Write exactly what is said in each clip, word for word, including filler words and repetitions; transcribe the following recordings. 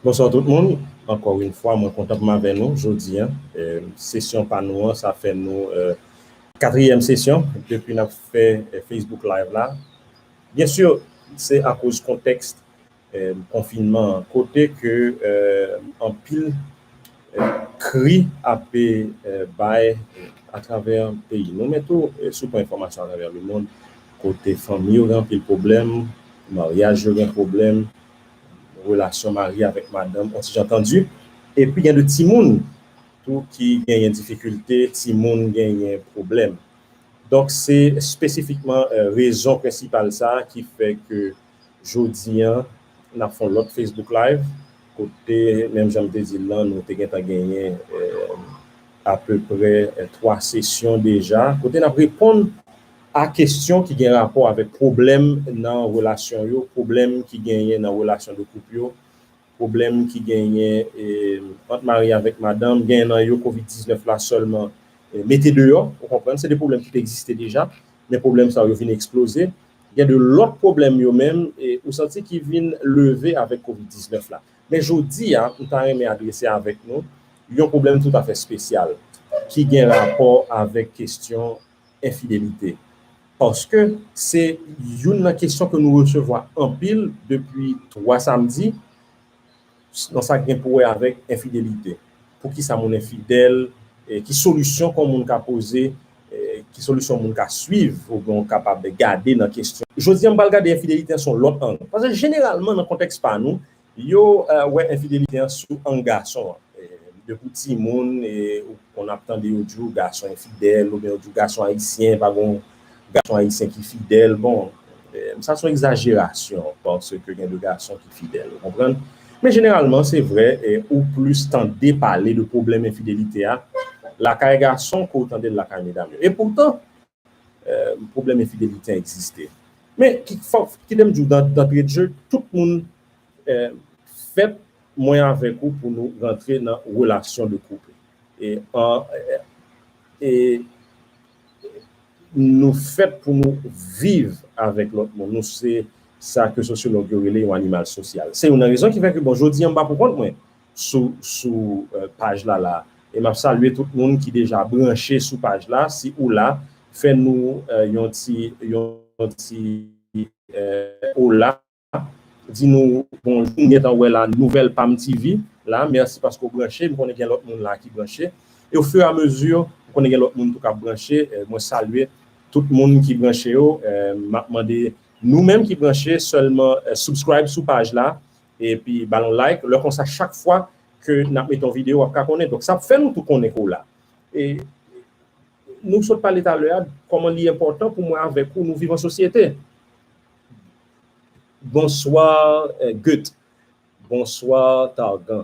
Bonswa tout moun. Ankò yon fwa, mwen kontan pou m avè nou jodi a. Eh, sesyon pa nou an, sa fè nou eh, katriyèm sesyon depi n ap fè eh, Facebook Live la. Byen si, se akoz kontèks eh, konfinman an, kote ke eh, anpil eh, kri ap eh, bay atravè peyi nou, men tou eh, sou pwen enfòmasyon atravè lemonn, kote fanmi yo gen anpil pwoblèm, maryaj yo gen pwoblèm, relasyon mari avèk madanm, on ti jan tandi, epi gen de timoun tou ki genyen difikilte, timoun genyen pwoblèm. Donk, se espesifikman eh, rezon prensipal sa a ki fè ke jodi a, n ap fè yon lòt Facebook Live, kote, menm jan m te di l lan, nou te gentan genyen eh, apeprè eh, twa sesyon deja, kote n ap reponn a kesyon ki gen rapò avèk pwoblèm nan relasyon yo, pwoblèm ki genyen nan relasyon de koup yo, pwoblèm ki genyen eh, ant mari avèk madanm, genyen nan yo kovid diznèf la sèlman eh, mete deyò, ou konprann, se de pwoblèm ki te egziste deja, men pwoblèm sa yo vin eksploze. Gen de lòt pwoblèm yo menm, eh, ou santi ki vin leve avèk kovid diznèf la. Men jodi a, m ta renmen adrese avèk nou yon pwoblèm toutafè espesyal ki gen rapò avèk kesyon enfidelite. Paske se youn nan kesyon ke nou resevwa anpil depi twa samdi nan sa k gen pou wè avèk enfidelite. Poukisa moun enfidèl? Eh, ki solisyon ke yon moun ka poze? Eh, ki solisyon moun ka swiv oubyen w kapab gade nan kesyon? Jodi a, m pral gade enfidelite an sou yon lòt ang. Paske jeneralman, nan kontèks pa nou, yo eh, wè enfidelite an sou ang gason an. Eh, depi w timoun, eh, ou konn ap tande yo di w gason enfidèl, oubyen yo di w gason ayisyen pa gon gason ayisyen ki fidèl. Bon, eh, sa se yon egzajerasyon, paske gen de gason ki fidèl, ou konprann? Men jeneralman, se vre, eh, ou plis tande pale de pwoblèm enfidelite a lakay gason ke w tande l lakay medam yo. E poutan, eh, pwoblèm enfidelite an egziste. Men, ki, fò, kite m di w, dan, dantre de je, tout moun eh, fèt mwen avèk ou pou nou rantre nan relasyon de koup. E, an, eh, e nou fèt pou nou viv avèk lòt moun. Nou se sa ke sosyològ yo rele yon animal sosyal. Se youn nan rezon ki fè ke, bon, jodi a m pa pou kont mwen sou, sou eh, paj la la. E m ap salye tout moun ki deja branche sou paj la. Si ou la, fè nou eh, yon ti, yon ti eh, ola. Di nou bonjou, m gentan wè la nouvèl Pam T V la, mèsi paske w branche, m konnen gen lòt moun la ki branche. E ofiramezu, m konnen gen lòt moun tou k ap branche, eh, mwen salye tout moun ki branche yo, eh, m ap mande nou menm ki branche sèlman eh, subscribe sou paj la, epi ba l yon like, lè konsa chak fwa ke n ap mete yon videyo, w ap ka konnen. Donk sa ap fè nou tou konnen ke w la. E nou sot pale talè a, kòman li enpòtan pou mwen avèk ou, nou viv an sosyete. Bonswa eh, Goethe. Bonswa Targan.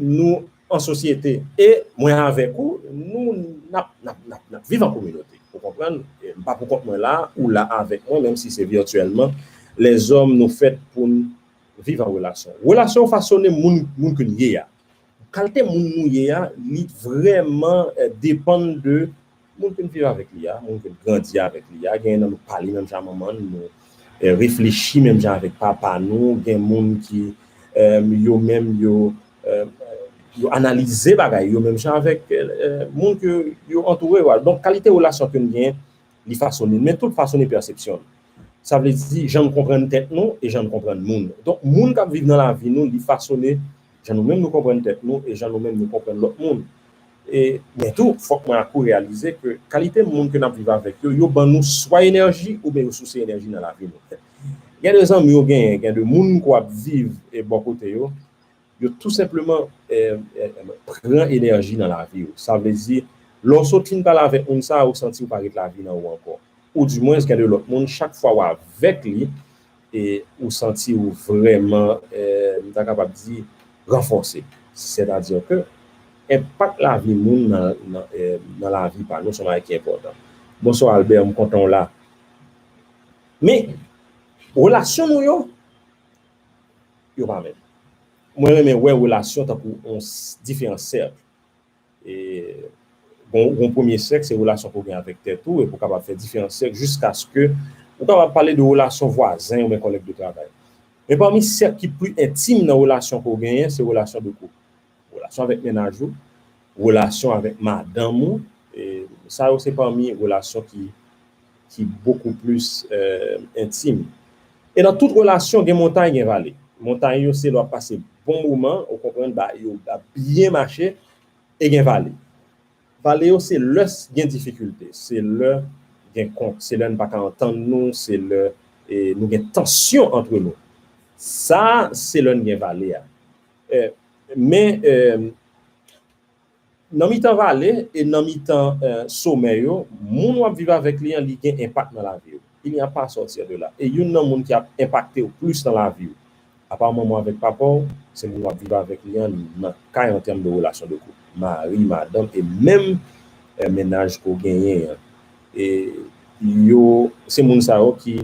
Nou an sosyete. E mwen avèk ou, nou n ap, n ap, n ap, n ap viv an kominote. Ou konprann? E m pa pou kont mwen la, ou la avèk mwen, menm si se vityèlman. Lèzòm, nou fèt pou n viv an relasyon. Relasyon fasone moun, moun ke n ye a. Kalite moun nou ye a, li vrèman eh, depann de moun ke n viv avèk li a, moun ke n grandi avèk li a. Genyen nan nou pale menm jan manman n, nou eh, reflechi menm jan avèk papa nou. Gen moun ki eh, yo menm yo eh, yo analize bagay yo menm jan avèk eh, moun ke yo antoure yo a. Donk, kalite relasyon ke n gen, li fasone n, men tou l fasone pèsepsyon n. Sa vle di, jan n konprann tèt nou e jan n konprann moun. Donk, moun k ap viv nan lavi nou, li fasone jan nou menm nou konprann tèt nou e jan nou menm nou konprann lòt moun. E, men tou, fòk mwen ak ou reyalize ke kalite moun ke n ap viv avèk yo, yo ban nou swa enèji oubyen yo souse enèji nan lavi nou. Gen de zanmi w genyen, gen de moun ke w ap viv e bò kote yo, yo tou senpleman eh, eh, pran enèji nan lavi w. Sa vle di, lè w sot fin pale avèk moun sa a, ou santi w pa ret lavi nan ou ankò. Oudimwens, gen de lòt moun, chak fwa w avèk li, e ou santi w vrèman, eh, m ta kapab di, ranfòse. Sètadi ke enpak lavi moun nan, nan, eh, nan lavi pa nou se yon bagay ki enpòtan. Bonswa Albert, m kontan w la. Men, relasyon nou yo, yo pa menm. Mwen renmen wè relasyon tankou yon diferan sèk. E, bon, yon premye sèk, se relasyon ke w gen avèk tèt ou, epi w kapab fè diferan sèk jiskaske ou kapab pale de relasyon vwazen oubyen kòlèg de travay. Men pami sèk ki pli entim nan relasyon ke w genyen, se relasyon de koup. Relasyon avèk mennaj ou, relasyon avèk madanm ou, e sa yo se pami relasyon ki, ki bokou plis, eh, entim. E nan tout relasyon, gen montay, gen vale. Montay yo se lè w ap pase bon moman, ou konprann, ba, yo ap byen mache, e gen vale. Vale yo se lè s-, gen difikilte, se lè gen kont, se lè n pa ka antann nou, se lè, e, nou gen tansyon antre nou. Sa, se lè n gen vale a. Eh, men, eh, nan mitan vale e nan mitan, eh, somè yo, moun w ap viv avèk li an, li gen enpak nan lavi w. Il n'y a pas à sortir de là. E youn nan moun ki ap enpakte w plis nan lavi w, apa manman w avèk papa w, se moun w ap viv avèk li an nan kay an tèm de relasyon de koup. Mari, madanm, e menm, eh, mennaj ke w genyen an. E yo, se moun sa yo ki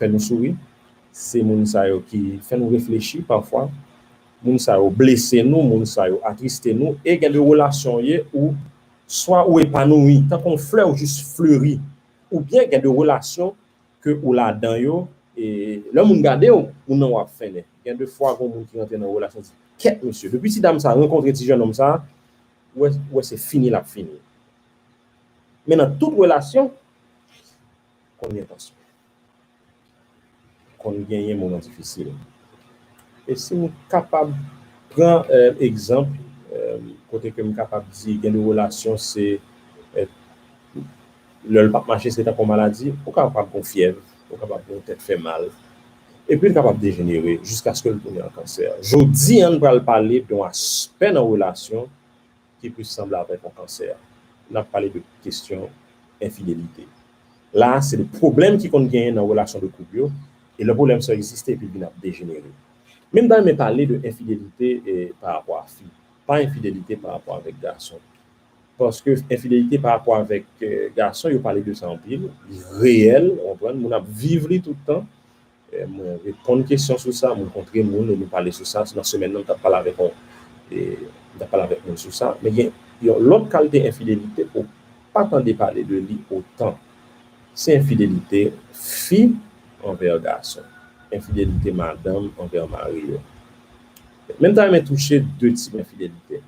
fè nou souri, se moun sa yo ki fè nou reflechi pafwa, moun sa yo blese nou, moun sa yo atriste nou, e gen de relasyon w ye ou swa ou epanoui, tankou yon flè ou jis fleri, oubyen gen de relasyon ke ou ladan yo, e lè moun gade w, moun nan w ap fennen. Gen de fwa, gen moun ki rantre nan relasyon, di, "Kèt, mesye, depi ti dam sa rankontre ti jennonm sa, ou wè, ou wè se fini l ap fini." Men nan tout relasyon, konn gen tansyon. Konn genyen moman difisil. E si m kapab pran, eh, egzanp, eh, kote ke m kapab di gen de relasyon, se, eh, lè l p ap mache, se tankou yon maladi, ou kapab gen yon fyèv, ou kapab gen yon tèt fè mal, epi l kapab dejenere jiskaske l tounen an kansè. Jodi a, n pral pale de yon aspè nan relasyon ki plis sanble avèk yon kansè. N ap pale de kesyon enfidelite. La, se de pwoblèm ki konn genyen nan relasyon de koup yo, e lè pwoblèm sa egziste, epi l vin ap dejenere. Men m ta renmen pale de enfidelite, eh, pa rapò a fi, pa enfidelite pa rapò avèk gason. Paske enfidelite pa rapò avèk, eh, gason, yo pale de sa anpil, li reyèl, ou konprann, moun ap viv li tout tan. Eh, mwen reponn kesyon sou sa, mwen kontre moun e nou pale sou sa. Nan semèn nan, m t ap pale avèk yon, eh, m t ap pale avèk moun sou sa. Men gen yon lòt kalite enfidelite ou pa tande pale de li otan. Se enfidelite fi anvè gason, enfidelite madanm anvè mari yo. Men m ta renmen touche de tip enfidelite.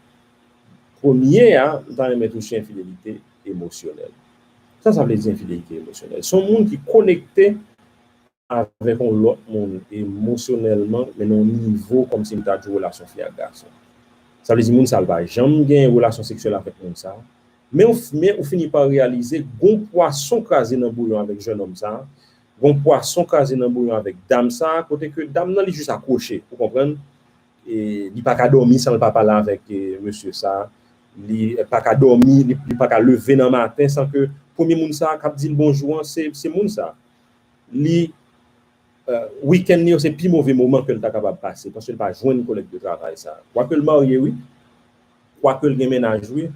Premye a, m ta renmen touche enfidelite emosyonèl. Sa sa vle di, enfidelite emosyonèl? Se yon moun ki konekte avèk yon lòt moun emosyonèlman, men nan yon nivo kòmsi m ta di w relasyon fi ak gason. Sa vle di moun sa a pa janm gen relasyon seksyèl avèk moun sa a. Men ou, men ou fini pa reyalize gon pwason kraze nan bouyon avèk jennonm sa a, gon pwason kraze nan bouyon avèk dam sa a, kote ke dam nan li jis akwoche, ou konprann? E li pa ka dòmi san l pa pale avèk, e, mesye sa a. Li pa ka dòmi, li, li pa ka leve nan maten san ke premye moun sa a k ap di l bonjou an, se, se moun sa a. Li, eh, wikenn li yo, se pi move moman ke l ta kapab pase, paske l pa jwenn kolèg de travay sa a. Kwake l marye, wi. Kwake l gen mennaj, wi.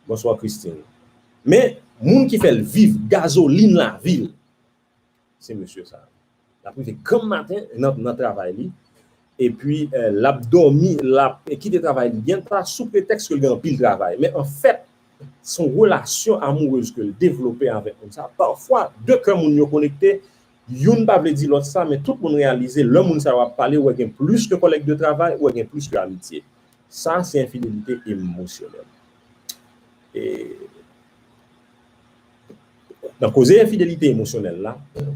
Bonswa, Christine. Men, moun ki fè l viv gazolin lavi l, se mesye sa a. L ap rive granm maten nan, nan travay li. Epi, eh, l ap dòmi, l ap kite travay li byen ta sou pretèks ke l gen anpil travay. Men anfèt, se yon relasyon amourèz ke l devlope avèk moun sa. Pafwa, de kè moun yo konekte, youn pa vle di lòt sa, men tout moun reyalize, lè moun sa yo ap pale, ou wè gen plis ke kòlèg de travay, ou wè gen plis ke amitye. Sa, se enfidelite emosyonèl. E, nan koze enfidelite emosyonèl la,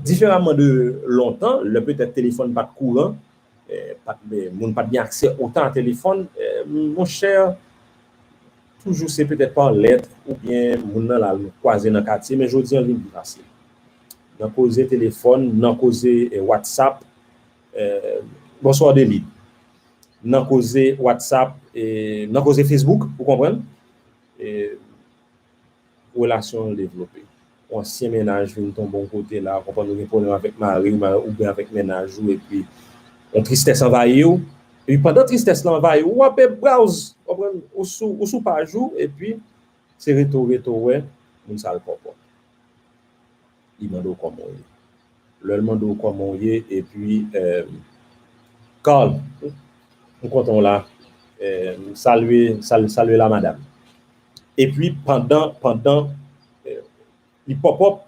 diferaman de lontan, lè petèt telefòn pa t kouran, eh, pa t, eh, moun pa t gen aksè otan a telefòn, eh, monchè, toujou se petèt pa lèt oubyen moun nan la nou kwaze nan katye, men jodi an li vin pi fasil. Nan koze telefòn, nan koze, eh, WhatsApp, eh, bonswa Delide. Nan koze WhatsApp, eh, nan koze Facebook, ou konprann? Eh, relasyon an devlope. Yon ansyen mennaj vin tonbe yon kote la, konprann ou gen pwoblèm avèk mari w, ma-, oubyen avèk mennaj ou, epi yon tristès anvayi w. Epi pandan tristès la anvayi w, w ap browse, konprann, ou sou, ou sou paj ou, epi se reto, reto, wè, moun sa l pòpòp. Li mande w kòman w ye. Lè l mande w kòman w ye, epi, eh, Carl, m kontan w la. Eh, salye, sal-, salye la madam. Epi pandan, pandan, eh, li pòpòp,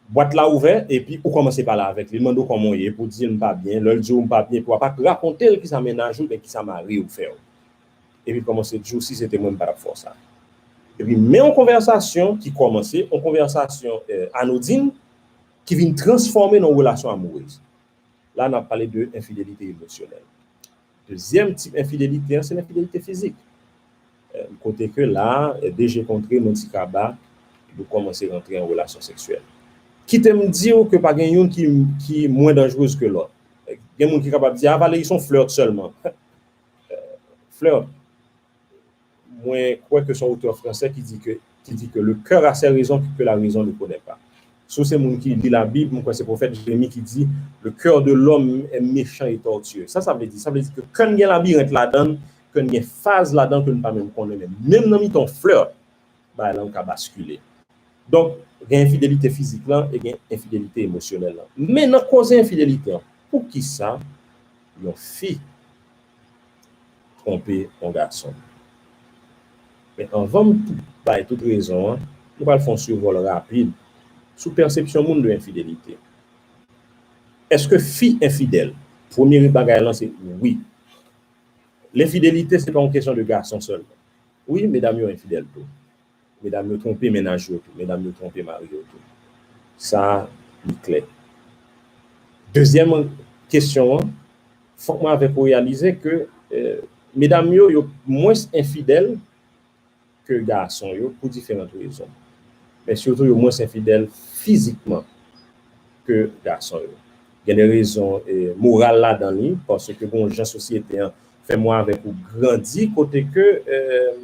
Bwat la ouvè, epi ou kòmanse pale avèk li, l mande w kòman w ye, epi w di l m pa byen, lè l di w m pa byen, epi w ap rakonte l kisa mennaj ou, oubyen kisa mari w fè w. Epi l kòmanse di w si se te mwen m pa t ap fè w sa. Epi men yon konvèsasyon ki kòmanse, yon konvèsasyon eh, anodin, ki vin transfòme nan yon relasyon amourez. La, n ap pale de enfidelite emosyonèl. Dezyèm tip enfidelite an, se lenfidelite fizik. Eh, kote ke la, eh, de je kontre, nou ti kaba, nou kòmanse rantre an relasyon seksyèl. Kite m di w ke pa gen youn ki, ki mwen danjerez ke lòt. Eh, gen moun ki kapab di, a, Valery, se yon flirt sèlman. Eh, flirt, mwen kwè ke se yon otè fransè ki di ke, ki di ke le cœur a ses raisons que la raison ne connaît pas. Si w se moun ki li Labib, mwen kwè se pwofèt Jeremi ki di, le cœur de l'homme est méchant et tortueux. Sa sa vle di? Sa vle di ke kè n gen labirent ladan l, kè n gen faz ladan ke n pa menm konnen, men menm nan mitan yon flirt, bagay la yo ka baskile. Donk, gen enfidelite fizik lan e gen enfidelite emosyonèl lan. Men nan koze enfidelite an, poukisa yon fi twonpe yon gason? Men anvan m bay tout rezon an, nou pral fè yon sivòl rapid sou pèsepsyon moun de enfidelite. Èske fi enfidèl? Premye bagay lan se wi. Lenfidelite se pa yon kesyon de gason sèlman. Wi, medam yo enfidèl tou. Medam yo twonpe mennaj yo tou. Medam yo twonpe mari yo tou. Sa, li klè. Dezyèm kesyon an, fòk mwen avèk ou reyalize ke eh, medam yo, yo mwens enfidèl ke gason yo pou diferan rezon. Men sitou, yo mwens enfidèl fizikman ke gason yo. Gen de rezon eh, moral ladan li, paske bon jan sosyete an fè mwen avèk ou grandi, kote ke eh,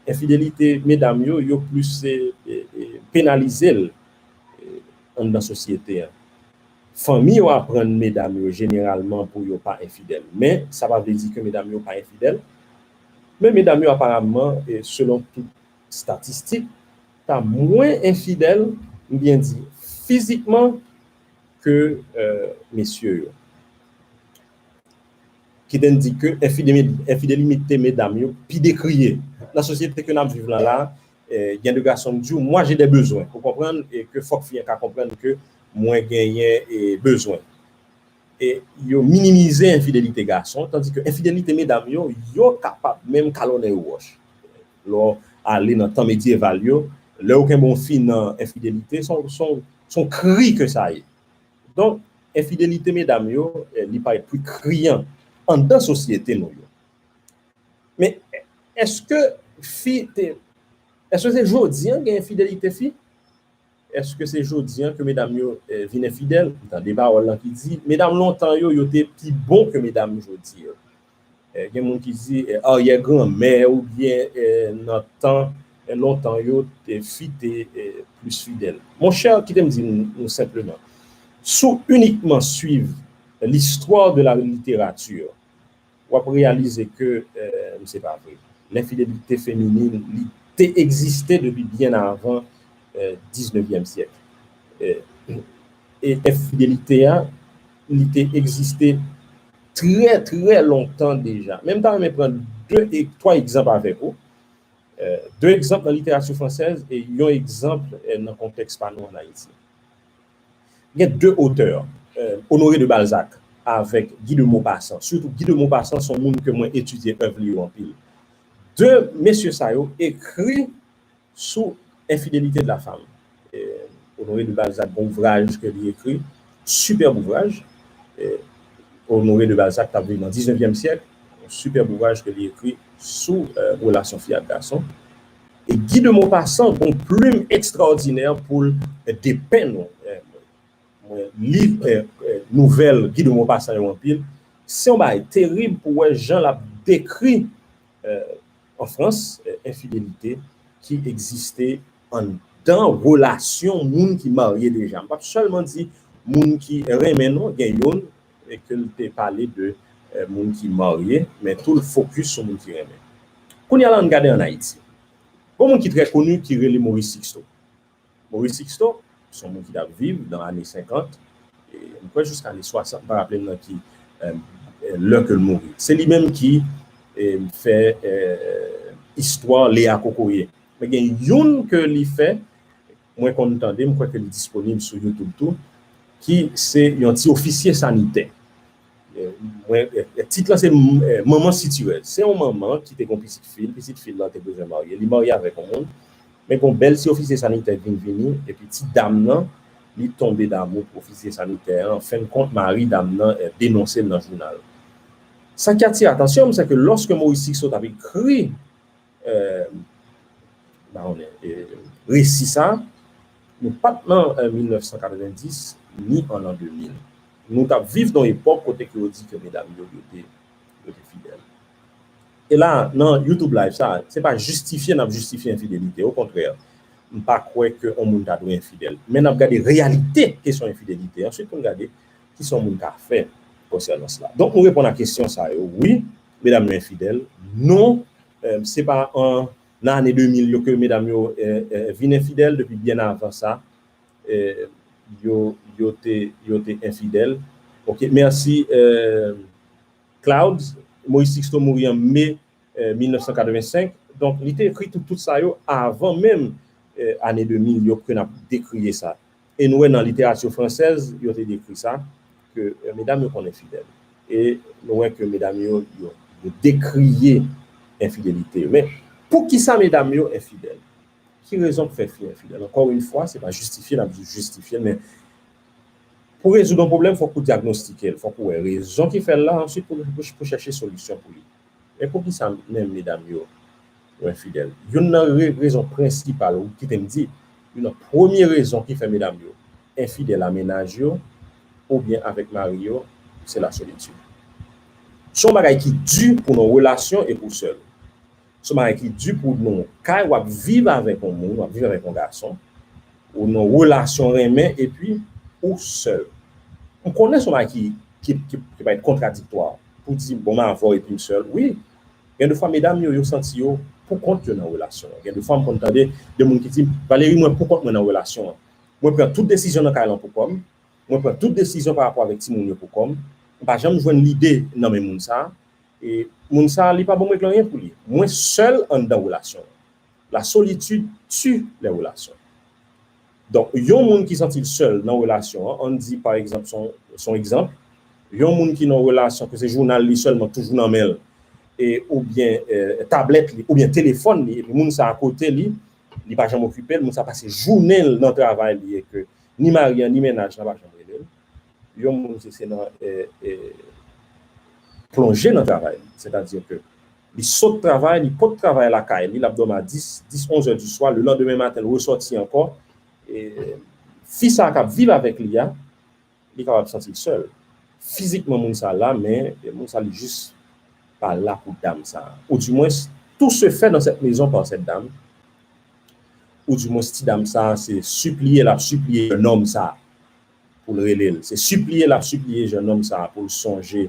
enfidelite medam yo, yo plis eh, eh, eh, penalize l eh, anndan sosyete an. Fanmi yo aprann medam yo jeneralman pou yo pa enfidèl. Men, sa pa vle di ke medam yo pa enfidèl. Men medam yo aparamman, eh, selon tout statistik, ta mwen enfidèl, m byen di, fizikman, ke eh, mesye yo. Kite n di ke enfidemi- enfidelite medam yo pi dekriye. Nan sosyete ke n ap viv lan la, eh, gen de gason ki di w, moi j'ai des besoins. Ou konprann? E ke fòk fi an ka konprann ke mwen genyen eh, bezwen. E yo minimize enfidelite gason, tandi ke enfidelite medam yo, yo kapab menm kalonnen yo wòch. Lè w ale nan tan medyeval yo, lè w kenbe yon fi nan enfidelite, se yon, se yon, se yon kri ke sa ye. Donk, enfidelite medam yo, eh, li parèt pi kriyan anndan sosyete nou yo. Men, èske fi te, èske se jodi an gen enfidelite fi? Èske se jodi an ke medam yo eh, vin enfidèl? M tande pawòl lan ki di, medam lontan yo, yo te pi bon ke medam jodi yo. Eh, gen moun ki di eh, aryè granmè oubyen eh, nan tan eh, lontan yo, te fi te eh, plis fidèl. Monchè, kite m di nou, nou senpleman. Si w inikman swiv l'histoire de la littérature, w ap reyalize ke eh, se pa vre. Lenfidelite feminin, li te egziste depi byen avan eh, diznevyèm syèk. Eh, e enfidelite a, li te egziste trè, trè lontan deja. Men m ta renmen pran de, e, twa egzanp avèk ou. Eh, de egzanp nan literati fransèz e yon egzanp eh, nan kontèks pa nou ann Ayiti. Gen de otè, eh, Honoré de Balzac avèk Guy de Maupassant. Sitou Guy de Maupassant se yon moun ke mwen etidye èv li yo anpil. De mesye sa yo ekri sou enfidelite de la femme. Eh, Honoré de Balzac gen yon ouvraj ke li ekri, sipèb ouvraj. Eh, Honoré de Balzac t ap viv nan diznevyèm syèk, yon sipèb ouvraj ke li ekri sou eh, relasyon fi ak gason. E Guy de Maupassant gen yon plim ekstraòdinè pou l depenn nou. Eh, mwen li eh, eh, nouvèl Guy de Maupassant yo anpil. Se yon bagay terib pou wè jan l ap dekri eh, an Frans, eh, enfidelite ki egziste anndan relasyon moun ki marye deja. M p ap sèlman di moun ki renmen non, gen youn e ke l te pale de eh, moun ki marye, men tou l fokis sou moun ki renmen. Kounye a la, ann gade ann Ayiti. Gon moun ki trè koni ki rele Maurice Sixto. Maurice Sixto, se yon moun ki t ap viv nan ane senkant, e m kwè jiska ane swasant, m pa raple m nan ki eh, eh, lè ke l mouri. Se li menm ki eh, fè eh, istwa Lea Kokoye. Men gen youn ke li fè, mwen konn tande, m kwè ke li disponib sou YouTube tou, ki se yon ti ofisye sanitè. Eh, mwen, eh, tit lan se, eh, Manman Sitirèz. Se yon manman ki te gen yon pitit fi l, pitit fi l lan te bezwen marye. Li marye avèk yon moun, men gen yon bèl ti ofisye sanitè ki vin vini, epi ti dam nan, li tonbe damou pou ofisye sanitè an. An fen de kont, mari dam nan, eh, denonse l nan jounal. Sa ki atire atansyon m, se ke lòske Moris Sixto t ap ekri, eh, ba konnen, eh, resi sa, nou pa t nan, eh, mil nèf san katrevenndis, ni an lan de mil. Nou t ap viv nan yon epòk kote ke yo di ke medam yo, yo te, yo te fidèl. E la, nan YouTube Live sa, se pa jistifye n ap jistifye enfidelite. Okontrè, m pa kwè ke yon moun ta dwe enfidèl. Men n ap gade reyalite kesyon enfidelite. Answit, pou n gade kisa yon moun ka fè konsènan sela. Donk, nou reponn a kesyon sa yo. Wi, medam yo enfidèl. Non, eh, se pa an, nan ane de mil yo ke medam yo, eh, eh, vin enfidèl. Depi byen avan sa, eh, yo, yo te, yo te enfidèl. Ok, mèsi, eh, Clouds. Moris Sixto mouri an me, eh, mil nèf san katrevensenk. Donk, li te ekri tout, tout sa yo avan menm, eh, ane de mil yo ke n ap dekriye sa. E nou wè nan literati fransèz, yo te dekri sa, ke, eh, medam yo konn enfidèl. E nou wè ke medam yo, yo, yo dekriye enfidelite yo. Men, poukisa medam yo enfidèl? Ki rezon k fè fi enfidèl? Ankò yon fwa, se pa jistifye n ap jistifye l, men pou rezoud yon pwoblèm, fòk ou dyagnostike l, fòk ou wè rezon ki fè l la, answit pou, pou, pou chèche solisyon pou li. Men poukisa menm medam yo, yo enfidèl? Youn nan re-, rezon prensipal, ou kite m di, youn nan premye rezon ki fè medam yo enfidèl a mennaj yo, oubyen avèk mari yo, se lasolitid. Se yon bagay ki di pou nan relasyon e pou sèl. Se yon bagay ki di pou nan kay w ap viv avèk yon moun, w ap viv avèk yon gason, ou nan relasyon renmen, epi ou sèl. M konnen se yon bagay ki, ki, ki, ki pa t kontradiktwa pou di, bon, m avè w epi m sèl. Wi, gen de fwa medam yo, yo santi yo pou kont yo nan relasyon an. Gen de fwa m konn tande de moun ki di, Valery, mwen pou kont mwen nan relasyon an. Mwen pran tout desizyon nan kay lan pou kò m. Mwen pran tout desizyon pa rapò avèk timoun yo pou kò m. M pa janm jwenn lide nan men moun sa a. E moun sa a, li pa ban m regle anyen pou li. Mwen sèl anndan relasyon an. La solitude tue les relations. Donk, yon moun ki santi l sèl nan relasyon an, ann di, pa egzanp, se yon, se yon egzanp, yon moun ki nan relasyon ke se jounal li sèlman k toujou nan men l, e, oubyen, eh, tablèt li, oubyen telefòn li, epi moun sa a kote li, li pa janm okipe l, moun sa a pase jounen l nan travay li, e ke ni mari an, ni mennaj lan pa janm rele l. Yon moun se, se nan, eh, eh, plonje nan travay li. Sètadi ke li sot travay, li pot travay lakay li, l ap dòmi a dis, dis, onz è di swa, le landemen maten, l resòti ankò. E fi sa a k ap viv avèk li a, li kapab santi l sèl. Fizikman, moun sa la, men moun sa, li jis pa la pou dam sa. Ou di mwens, tout se fait dans cette maison par cette dame. Ou di mwens, ti dam sa, se sipliye l ap sipliye jennonm sa pou l rele l. Se sipliye l ap sipliye jennonm sa pou l sonje,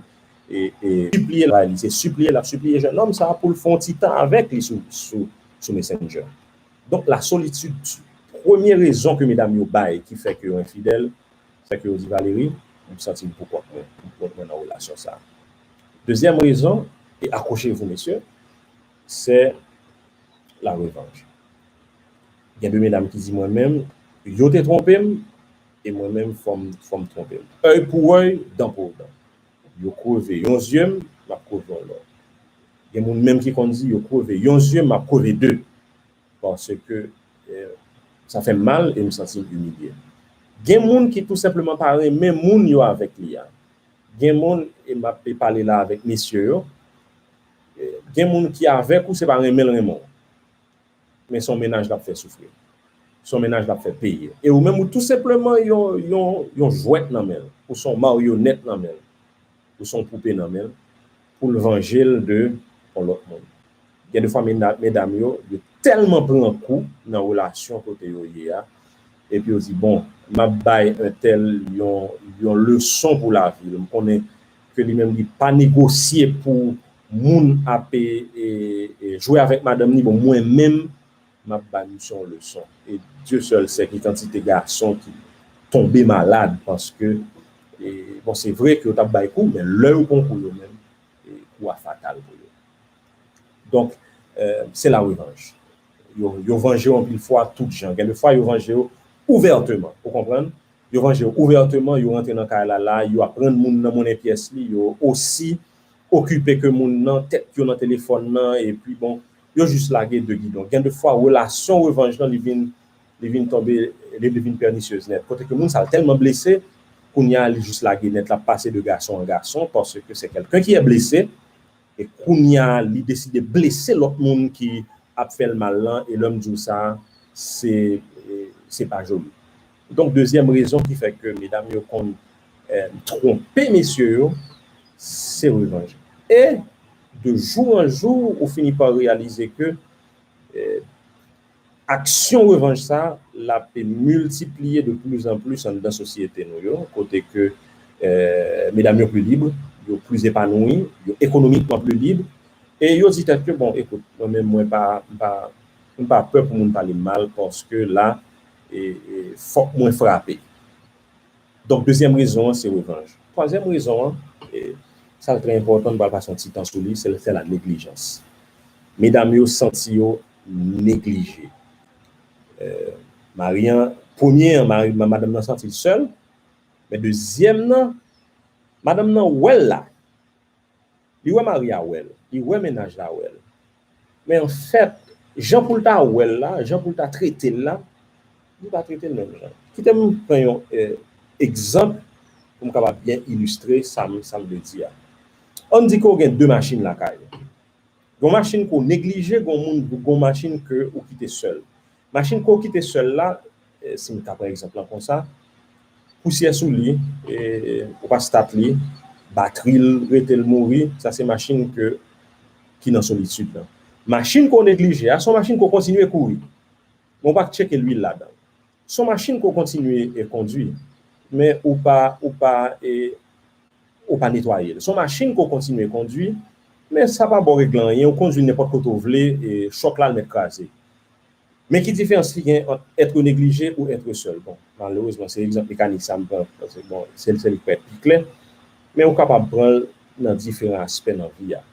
e, e, sipliye l, se sipliye l ap sipliye jennonm sa pou l fè yon ti tan avèk li sou, sou, sou Messenger. Donk, la solitude tue. Premye rezon ke medam yo bay ki fè ke yo enfidèl, se ke yo di, Valery, m santi m pou kont mwen, m pou kont mwen nan relasyon sa. Dezyèm rezon, e accrochez-vous, mesye, se la revanche. Gen de medam ki di, mwen menm, yo te twonpe m, e mwen menm, fò m, fò m twonpe m. Œil pour œil, dent pour dent. Yo kreve yon zye m, m ap kreve yon lòt. Gen moun menm ki konn di, yo kreve yon zye m, m ap kreve de. Paske, eh, sa fè m mal e m santi m imilye. Gen moun ki tou senpleman pa renmen moun yo avèk li a. Gen moun, e m ap pale la avèk mesye yo, eh, gen moun ki avèk ou, se pa renmen l renmen w. Men se yon mennaj l ap fè soufri. Se yon mennaj l ap fè peye. E ou menm, ou tou senpleman yon, yon, yon jwèt nan men l. Ou se yon maryonèt nan men l. Ou se yon poupe nan men l. Pou l vanje l de yon lòt moun. Gen de fwa, mena-, medam yo, yo tèlman pran kou nan relasyon kote yo ye a, epi yo di, bon, m ap bay entèl yon, yon leson pou lavi l. M konnen ke li menm, li pa negosye pou moun ap, e, e, e, jwe avèk madanm ni, bon, mwen menm, m ap bay misye yon leson. E Dye sèl sè ki kantite gason ki tonbe malad paske, e, bon, se vre ke yo t ap bay kou, men lè yo pran kou yo menm, e, kou a fatal pou yo. Donk, eh, se la revanche. Yo, yo vanje w anpil fwa tout jan. Gen de fwa, yo vanje w ouvèteman, ou konprann? Yo vanje w ouvèteman, yo rantre nan kay la, la, yo ap rann moun nan monnen pyès li, yo osi okipe ke moun nan, tèt yo nan telefòn nan, epi bon, yo jis lage de gidon. Gen de fwa, relasyon revanj lan, li vin, li vin tonbe, li, li vin pènisyez nèt. Kote ke moun sa l tèlman blese, kounye a, li jis lage nèt, l ap pase de gason an gason, paske se kèlken ki è blese, e kounye a, li deside blese lòt moun ki ap fè l mal lan, e lè m di w sa, se, se pa joli. Donk, dezyèm rezon ki fè ke medam yo konn, eh, twonpe mesye yo, se revanj. E de jou an jou, ou fini pa reyalize ke, eh, aksyon revanj sa, l ap miltipliye de plus en plus anndan sosyete nou yo, kote ke, eh, medam yo pli lib, yo pli epanouyi, yo ekonomikman pli lib, e yo di tèt yo, bon, ekout, mwen menm, mwen pa, m pa, m pa pè pou moun pale m mal, paske la, e, e, fòk mwen frape. Donk, dezyèm rezon an, se revanj. Twazyèm rezon an, e, sa l trè enpòtan, m pral pase yon ti tan sou li, se, se la neglijans. Medam yo santi yo neglije. Eh, mari an, premye an, mari, ma-, madanm nan santi l sèl, men dezyèm nan, madanm nan wè l la. Li wè mari a wè l, li wè mennaj la wè l. Men anfèt, jan pou l ta wè l la, jan pou l ta trete l la, li pa trete l menm jan. Kite m pran yon, eh, egzanp pou m kapab byen ilistre sa m, sa m vle di a. Ann di ke w gen de machin lakay ou. Gen yon machin ke w neglije, gen yon moun, gen yon machin ke ou kite sèl. Machin ke w kite sèl la, eh, si m ka pran egzanp lan konsa, pousyè sou li, eh, ou pa start li, batri l rete l mouri, sa se machin ke, ki nan solitid lan. Machin ke w neglije a, se yon machin ke w kontinye kouri. Men w pa tcheke lwil ladan l. Se yon machin ke w kontinye, eh, kondwi, men ou pa, ou pa, eh, ou pa netwaye l. Se yon machin ke w kontinye kondwi, men sa pa ba w regle anyen, ou kondwi l nenpòt kote w vle, e chòk la al mèt kraze. Men ki diferans ki gen ant être négligé ou être seul? Bon, malerezman, se egzanp mekanik sa m pran, paske, bon, se, se l k pèt pi klè, men ou kapab pran l nan diferan aspè nan vi a.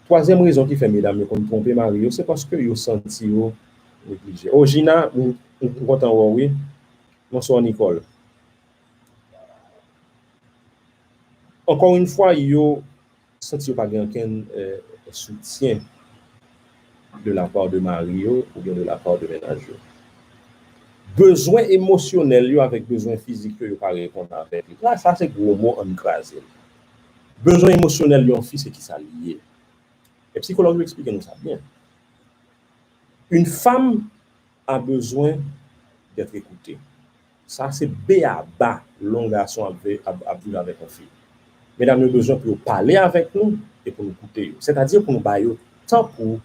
Twazyèm rezon ki fè medam yo konn twonpe mari yo, se paske yo santi yo neglije. O, Gina, m, m, m kontan wè w, wi. Bonswa, Nicole. Encore une fois, yo santi yo pa gen okenn, eh, soutien de la part de mari yo oubyen de la part de mennaj yo. Bezwen emosyonèl yo avèk bezwen fizik yo, yo pa reponn avèk li. La, sa se gwo mo, ann kraze l. Bezwen emosyonèl yon fi, se kisa li ye? E psikològ yo eksplike nou sa byen. Une femme a besoin d'être écoutée. Sa se beyaba lè yon gason ap ve-, ap, ap viv avèk yon fi. Medam yo bezwen pou yo pale avèk nou e pou nou koute yo. Sètadi pou nou ba yo tan pou,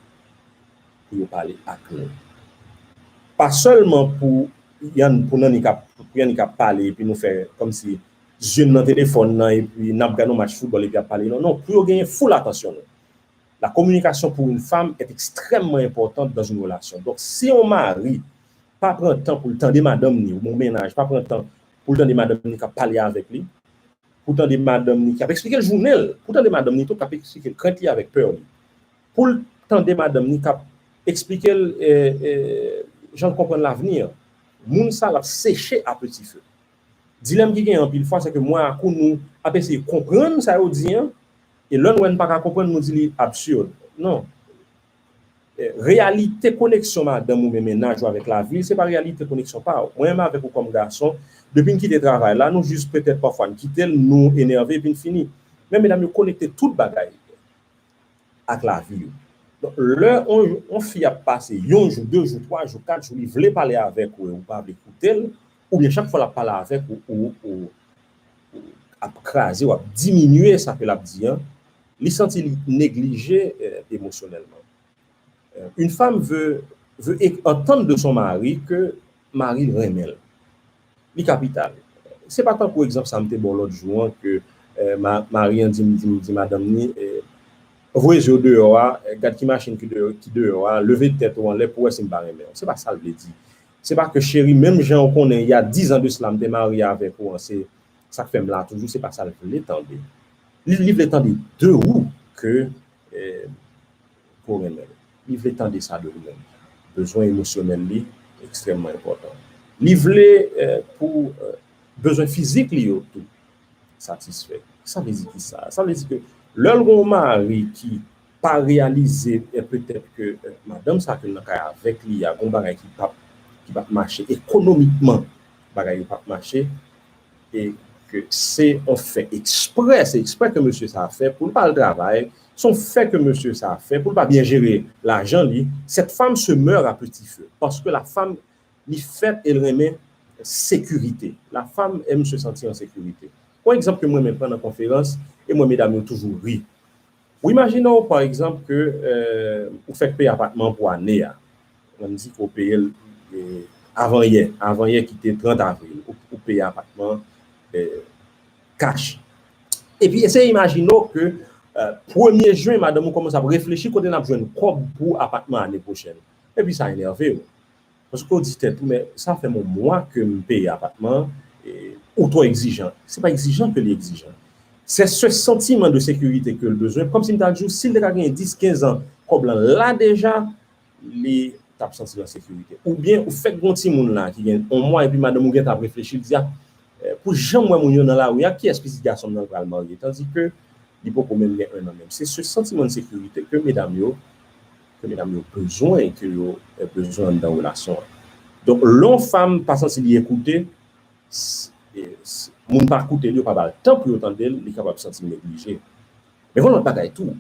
pou yo pale ak nou. Pa sèlman pou yonn, pou nannik ap, pou yonn k ap pale epi nou fè kòmsi zye n nan telefòn nan epi n ap gade yon match foutbòl epi ap pale. Non, non, pou yo genyen full atansyon nou. La communication pour une femme est extrêmement importante dans une relation. Donk, si yon mari pa pran tan pou l tande madanm ni, oubyen yon mennaj pa pran tan pou l tande madanm ni k ap pale avèk li, pou tande madanm ni k ap eksplike l jounen l, pou tande madanm ni tou k ap eksplike l krent li avèk pè li, pou l tande madanm ni k ap eksplike l, eh, eh, jan l konprann lavni an, moun sa l ap seche a peti fe. Dilèm ki genyen anpil fwa, se ke mwen ak ou, nou ap eseye konprann sa yo di an, e lè n wè n pa ka konprann, nou di li absird. Non. Eh, reyalite koneksyon madanm ou men mennaj ou avèk lavi, se pa reyalite koneksyon pa w. Mwen menm avèk ou kòm gason, depi n kite travay la, nou jis petèt pafwa n kite l, nou enève, epi n fini. Men medam yo konekte tout bagay ak lavi yo. Donk, lè on, on fi ap pase yon jou, de jou, twa jou, kat jou, li vle pale avèk ou e ou pa vle koute l, oubyen chak fwa l ap pale avèk ou, ou, ou, ou ap kraze, w ap diminye sa ke l ap di an, li santi li neglije, eh, emosyonèlman. Euh, une femme veut, veut é-, entendre de son mari que mari l renmen l. Li kapital. Se pa tankou egzanp sa m te ba w lòt jou an ke, eh, ma-, mari an di m, di m, di madanm ni, eh, voye zye w deyò a, eh, gad ki machin ki deyò, ki deyò a, leve tèt ou anlè pou w wè si m pa renmen w. Se pa sa l vle di. Se pa ke cheri, menm jan w konnen, il y a dix ans de cela, m te marye avèk ou an, se sa k fè m la toujou, se pa sa l vle tande. Li, li vle tande de ou ke, eh, ke w renmen l. Li vle tande sa de ou menm. Bezwen emosyonèl li, Ekstrèmman enpòtan. Li vle eh, pou eh, bezwen fizik li yo tou satisfè. Sa vle di ki sa? Sa vle di ke lè l gen yon mari ki pa reyalize eh, petèt ke eh, madanm sa ke l nan kay avèk li a, gen yon bagay ki p ap ki p ap mache ekonomikman, bagay yo p ap mache, e ke se yon fè eksprè, se eksprè ke mesye sa a fè pou l pa al travay, se yon fè ke mesye sa a fè pou l pa byen jere lajan li, cette femme se meurt à petit feu, parce que la femme li fèt e l renmen sekirite. La femme aime se sentir en sécurité. Yon egzanp ke mwen menm pran nan konferans, e mwen medam yo toujou ri. Ou imajine w, pa egzanp, ke eh, ou fèk peye apatman pou ane a. Ann di ke w peye l eh, avan yè, avan yè ki te trant avril, ou, ou peye apatman eh, kach. Epi eseye imajine w ke eh, premye jen, madanm ou kòmanse ap reflechi kote n ap jwenn kòb pou apatman ane pwochèn. Epi sa enève w. Paske w di tèt ou, men sa fè m yon mwa ke m peye apatman, e, ou twò egzijan. Se pa egzijan ke li egzijan. Se ce sentiment de sécurité ke l bezwen. Kòmsi m ta di w, si l te ka genyen dis, kenz an, kòb lan la deja, li t ap santi l an sekirite. Oubyen ou fèk gen yon timoun la ki gen yon mwa epi madanm ou gentan ap reflechi, l di a, eh, pou jan m wè moun yo nan lari a, kiyès pitit gason m nan pral marye? Tandike li poko menm gen en an menm. Se ce sentiment de sécurité ke medam yo, ke medam yo bezwen, ke yo eh, bezwen anndan relasyon an. Donk, lè yon fanm pa santi li ekoute, s- e- s- moun pa koute l, yo pa ba l tan pou yo tande l, li kapab santi l neglije. Men gen lòt bagay tou.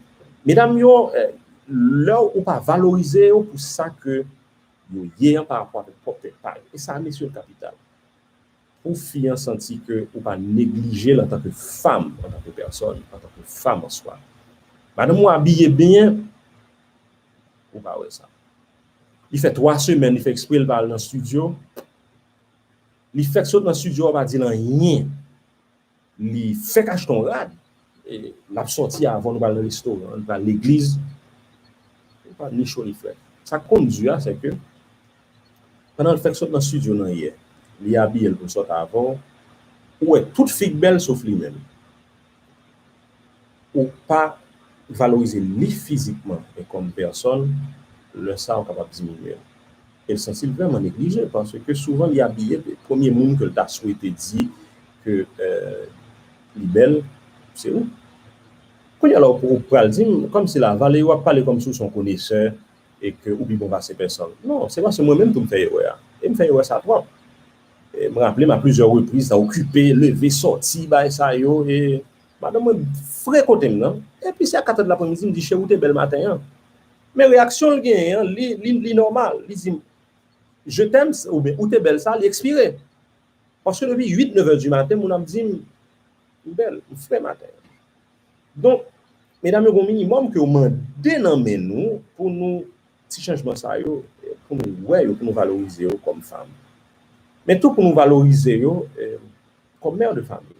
Medam yo, eh, lè ou pa valorize yo pou sa ke yo ye an pa rapò avèk pwòp tèt pa yo. E sa, mesye, l kapital. Pou fi an santi ke ou pa neglije l antanke fanm, antanke pèsòn, antanke fanm an swa. Madanm ou abiye byen, ou pa wè sa. Li fè twa semèn, li fè eksprè l pa al nan estidyo. Li fèk sot nan estidyo, ou pa di l anyen. Li fèk achte yon rad. E, l ap sòti avè w, nou pral nan restoran, nou pral legliz. Li pa ni cho ni frèt. Sa k konn di a, se ke pandan l fèk sot nan estidyo nan yè, li abiye l pou l sòt avè w, ou wè tout fi k bèl sof li menm. Ou pa valorize li fizikman e kòm pèsòn, lè sa a ou kapab diminye l. E l santi l vrèman neglije, paske souvan li abiye, premye moun ke l ta swete di ke eh, li bèl, se ou. Kounye a la, ou pral di m, kòmsi la, Valery, w ap pale kòmsi w se yon konesè e ke ou pi bon pase pèsòn. Non, se paske mwen menm tou m fè erè a. E m fè erè sa twòp. E m raple m a plizyè repriz, ta okipe, leve, sòti, bagay sa yo, e madanm mwen frekote m nan. Epi se a kat è de lapremidi, m di, cheri, ou te bèl maten an. Men reyaksyon l genyen an, li, li, li nòmal. Li di m, je t'aime, oubyen ou te bèl sa, li ekspire. Paske depi uit, nèf è di maten, moun ap di m, m bèl, m fre maten an. Donk, medam yo, gen yon minimòm ke yo mande nan men nou pou nou, ti chanjman sa yo, eh, pou nou wè yo, pou nou valorize yo kòm fanm. Men tou pou nou valorize yo eh, kòm mè de fanmi.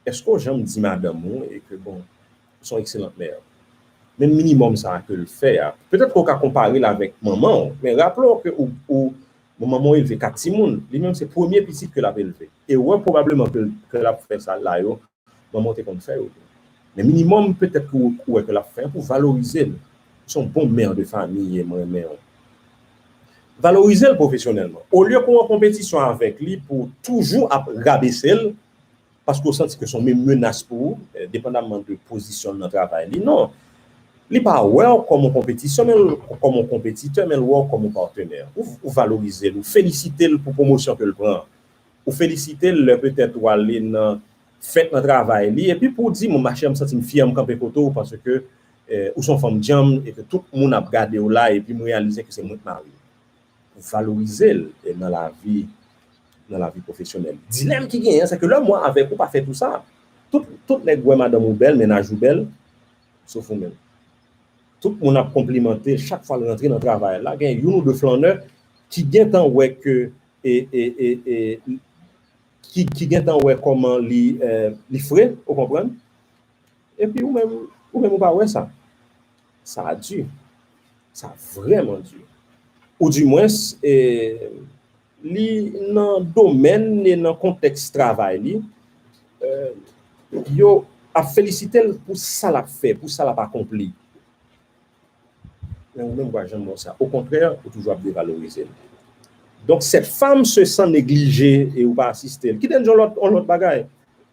Èske w janm di madanm ou e ke, bon, ou se yon ekselant mè? Men minimòm sa a ke l fè a, petèt ke w ka konpare l avèk manman w, men raple w ke ou, ou, bon, manman w elve kat timoun, li menm se premye pitit ke l ap elve. Erè pwobableman ke, ke l ap fè sa la yo, manman w te konn fè yo tou. Men minimòm, petèt ke w, ou wè ke l ap fè an pou valorize l. Se yon bon mè de fanmi, e mwen renmen w. Valorize l pwofesyonèlman. Olye ke w an konpetisyon avèk li pou toujou ap rabese l, paske w santi ke se yon men- menas pou ou, eh, depandamman de pozisyon l nan travay li. Non. Li pa wè w kòm yon konpetisyon, men l- kòm yon konpetitè, men l wè w kòm yon patnè. Ou, ou valorize l, ou felisite l pou pwomosyon ke l pran. Ou felisite l lè petèt ou ale nan fèt nan travay li, epi pou w di, "Bon, machè, m santi m fyè, m kanpe kote w, paske eh, ou se yon fanm djanm, e ke tout moun ap gade w la, epi m reyalize ke se mwen k mari w." Ou valorize l eh, nan lavi, nan lavi pwofesyonèl. Dilèm ki genyen, se ke lè mwen avèk ou pa fè tou sa. Tout, tout nèg wè madanm ou bèl, mennaj ou bèl, sof ou menm. Tout moun ap konplimante l chak fwa l rantre nan travay la. Gen youn ou de flannè ki gentan wè ke, e, e, e, e, ki, ki gentan wè kòman li, eh, li fre, ou konprann? Epi ou menm, ou menm ou pa wè sa. Sa di. Sa vrèman di. Ou dimwens, eh, li nan domèn e nan kontèks travay li, eh, yo ap felisite l pou sa l ap fè, pou sa l ap akonpli. Men ou menm ou pa janm wè sa. Okontrè, ou toujou ap devalorize l. Donk, cette femme se sent négligée e ou pa asiste l. Kite n di yon lòt, yon lòt bagay.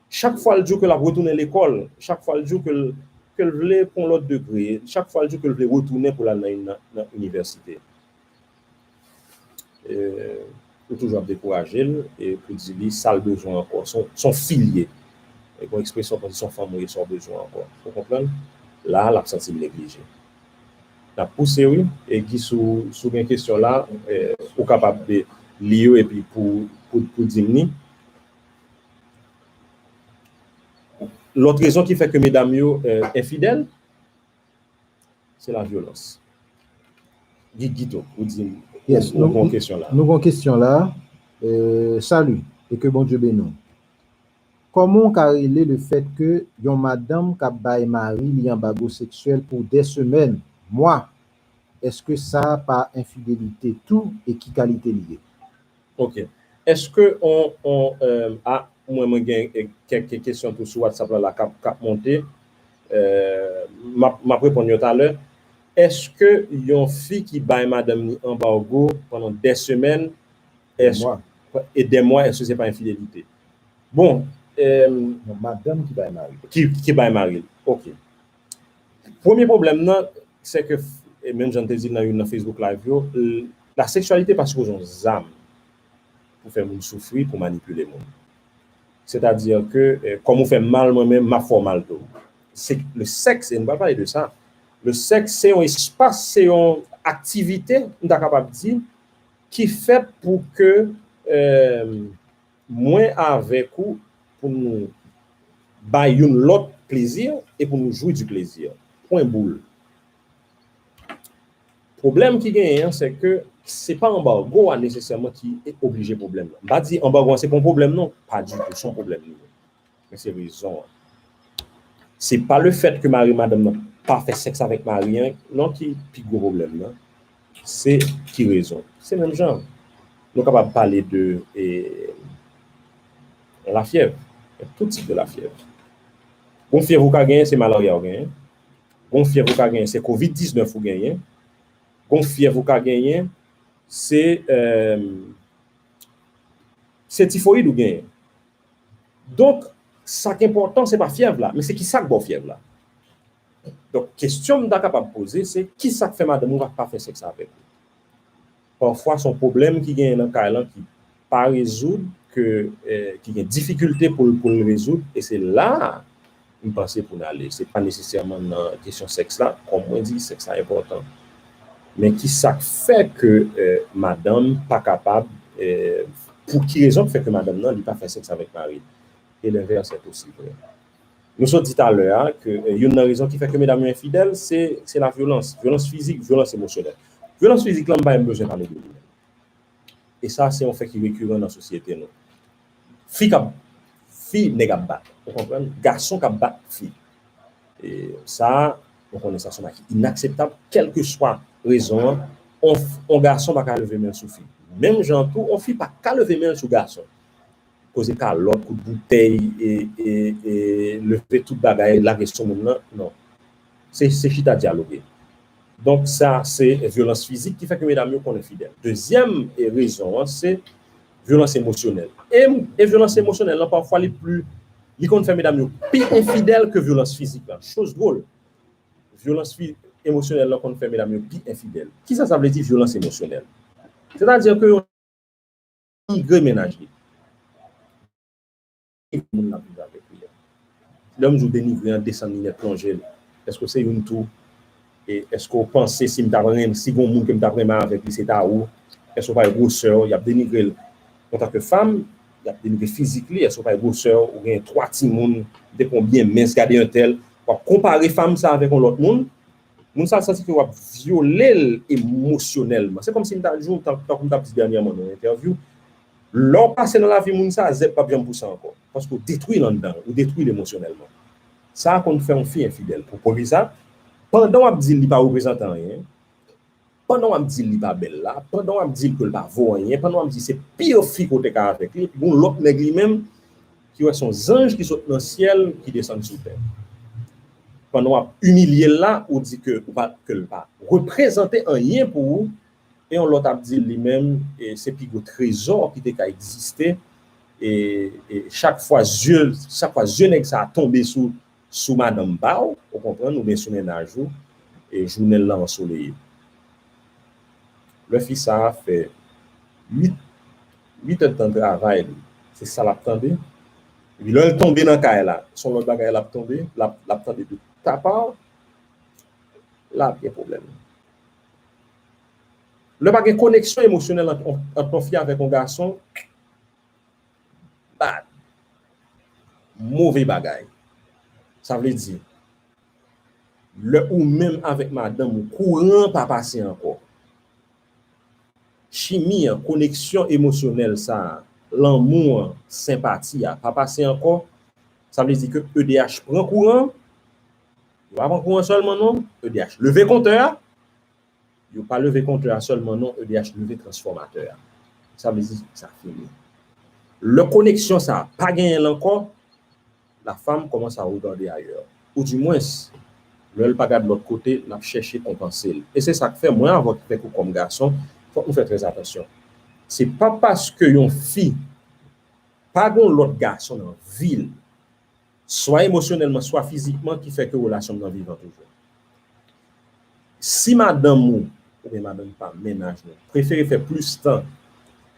Chak fwa l di w ke l ap retounen lekòl, chak fwa l di w ke l, ke l vle pran lòt degre, chak fwa l di w ke l vle retounen pou l al nan, nan, nan inivèsite. E, ou toujou ap dekouraje l e pou di li sa l bezwen ankò. Se yon, se yon fi l ye. E gon ekspresyon konsa, se yon fanm ou ye, sa w bezwen ankò. Ou konprann? La, l ap santi l neglije. N ap pouse, wi. E Guy, si w, si w gen kesyon la, e, ou kapab de li yo epi pou, pou, pou di m li. Lòt rezon ki fè ke medam yo, e, enfidèl, se la vyolans. Guy, Guito, ou di m, yes, ou, ou gon kesyon la. Nou gon kesyon la. Euh, salut, et que Bondye beni w. Kòman w ka rele le fait que yon madanm k ap bay mari li anbago seksyèl pou dè semèn, mwa, èske sa pa enfidelite tou e ki kalite li ye? Ok. Èske on, on, euh, a, mwen, mwen gen, eh, kèk kesyon tou sou WhatsApp la, la k ap, k ap monte. Euh, m ap, m ap reponn yo talè. Èske yon fi ki bay madanm li anbago pandan dè semèn, èske, e dè mwa, èske se pa enfidelite? Bon, euh, yon madanm ki bay mari. Ki, ki bay mari l. Ok. Premye pwoblèm nan, se ke, e menm jan n te di l nan youn nan Facebook Live yo, l-, la seksyalite pa sipoze yon zam pou fè moun soufri, pou manipile moun. Sètadi ke, eh, kòm ou fè m mal, mwen menm, m ap fè w mal tou. Se le sèks, e nou pral pale de sa. Le sèks, se yon espas, se yon aktivite, m ta kapab di, ki fèt pou ke, eh, mwen avèk ou, pou nou bay youn lòt plezi e pou nou jwi di plezi. Pwen boul. Pwoblèm ki genyen an, se ke se pa anbago a nesesèman ki oblije pwoblèm nan. M pa di anbago an se pa yon pwoblèm non, pa ditou, se yon pwoblèm li ye. Men se rezon an. Se pa le fait que mari madanm nan pa fè sèks avèk mari an non ki pi gwo pwoblèm nan. Se ki rezon? Se menm jan. Nou kapab pale de, e, lafyèv. Il y a tout type de la fièvre. Gon fyèv ou ka genyen, se malarya ou genyen. Gon fyèv ou ka genyen, se kovid diznèf ou genyen. Gon fyèv ou ka genyen, se, euh, se tifoyid ou genyen. Donk, sa k enpòtan, se pa fyèv la, men se ki sa k ba w fyèv la. Donk, kesyon m ta kapab poze, se ki sa k fè madanm ou pa, pa fè sèks avèk ou? Pafwa, se yon pwoblèm ki genyen nan kay lan ki pa rezoud, ke, eh, ki gen difikilte pou l, pou l rezoud, e se la a m panse pou n ale. Se pa nesesèman nan kesyon sèks la, kòm mwen di, sèks la enpòtan. Men ki sa k fè ke, eh, madanm pa kapab, eh, pou ki rezon k fè ke madanm nan, li pa fè sèks avèk mari l? E lenvès est aussi vrai. Nou sot di talè a ke, eh, youn nan rezon ki fè ke medam yo enfidèl, se, se lavyolans. Vyolans fizik, vyolans emosyonèl. Vyolans fizik la, m pa menm bezwen pale de li menm. E sa, se yon fè ki rekiran nan sosyete nou. Fi k ap, fi, nèg ap bat. Ou konprann? Gason k ap bat fi. E sa, nou konnen sa se yon bagay ki inakseptab, kèlkeswa rezon an, on, on gason pa ka leve men l sou fi. Menm jan tou, on fi pa ka leve men l sou gason. Poze kalòt, kout boutèy, e, e, e leve tout bagay, lage sou moun nan, non. Se, se chita dyaloge. Donk, sa, se vyolans fizik ki fè ke medam yo konn enfidèl. Dezyèm, e, rezon an, se vyolans emosyonèl. E, e vyolans emosyonèl lan, pafwa, li pli, li konn fè medam yo pi enfidèl ke vyolans fizik la. Choz dwòl. Vyolans fi-, emosyonèl lan konn fè medam yo pi enfidèl. Kisa sa vle di, vyolans emosyonèl? Sètadi ke yo denigre mennaj li. Moun l ap viv avèk li a. Lè m di w denigre an, desann li nèt, plonje l. Èske w se youn tou? E èske w panse si m t ap renmen, si gon moun ke m t ap renmen avèk li, se ta ou? Èske w pa wè gwosè w? Y ap denigre l antanke fanm, y ap denigre fizik li. Èske w pa wè gwosè w? Ou gen twa timoun, de konbyen mens, gade entèl. W ap konpare fanm sa avèk yon lòt moun. Moun sa santi ke w ap vyole l emosyonèlman. Se kòmsi m ta di w, tan-, tankou m t ap di dènyèman nan yon entèvyou, lè w pase nan lavi moun sa, zèb p ap janm pouse ankò. Paske w detwi l anndan, ou detwi l emosyonèlman. Sa a konn fè yon fi enfidèl. Pou, poukisa? Pandan w ap di l li pa reprezante anyen, pandan w ap di l li pa bèl la, pandan w ap di l ke l pa vo anyen, pandan w ap di se pire fi ke w te ka avèk li, epi gon lòt nèg li menm ki wè se yon zanj ki sot nan syèl ki desann sou tè. Pandan w ap imilye l la, ou di ke, ou pa, ke l pa reprezante anyen pou ou, E yon lòt ap di li menm, e se pi gwo trezò ki te ka egziste. E, e chak fwa zye, chak fwa zye nèg sa a tonbe sou, sou madanm pa w, ou konprann, oubyen sou mennaj ou, e jounen l lan ansoleye. Lè fi sa a fè uit, uit èdtan travay li, se sa l ap tande. Epi lè l tonbe nan kay la, se yon lòt bagay l ap tonbe, l ap, l ap tande de ta pa w, la ap gen pwoblèm. Lè pa gen koneksyon emosyonèl ant, ant yon fi avèk yon gason, bad. Move bagay. Sa vle di, lè ou menm avèk madanm ou, kouran an pa pase ankò. Chimi an, koneksyon emosyonèl sa a, lanmou an, senpati a, pa pase ankò, sa vle di ke E D H pran kouran, yo pa pran kouran sèlman non, E D H leve kontè a, yo pa leve kontè a sèlman non, E D H leve transfòmatè a. Sa vle di, sa fini. Lè koneksyon sa a pa genyen l ankò, la femme commence à regarder ailleurs. Ou di mwens, lè l pa gad lòt kote, l ap chèche konpanse l. E se sa k fè mwen, avè, avèk ou kòm gason, fòk nou fè trè atansyon. Se pa paske yon fi pa gen yon lòt gason nan vi l, swa emosyonèlman, swa fizikman, ki fè ke relasyon m nan vivan toujou. Si madanm ou, oubyen madanm pa, mennaj nou, prefere fè plis tan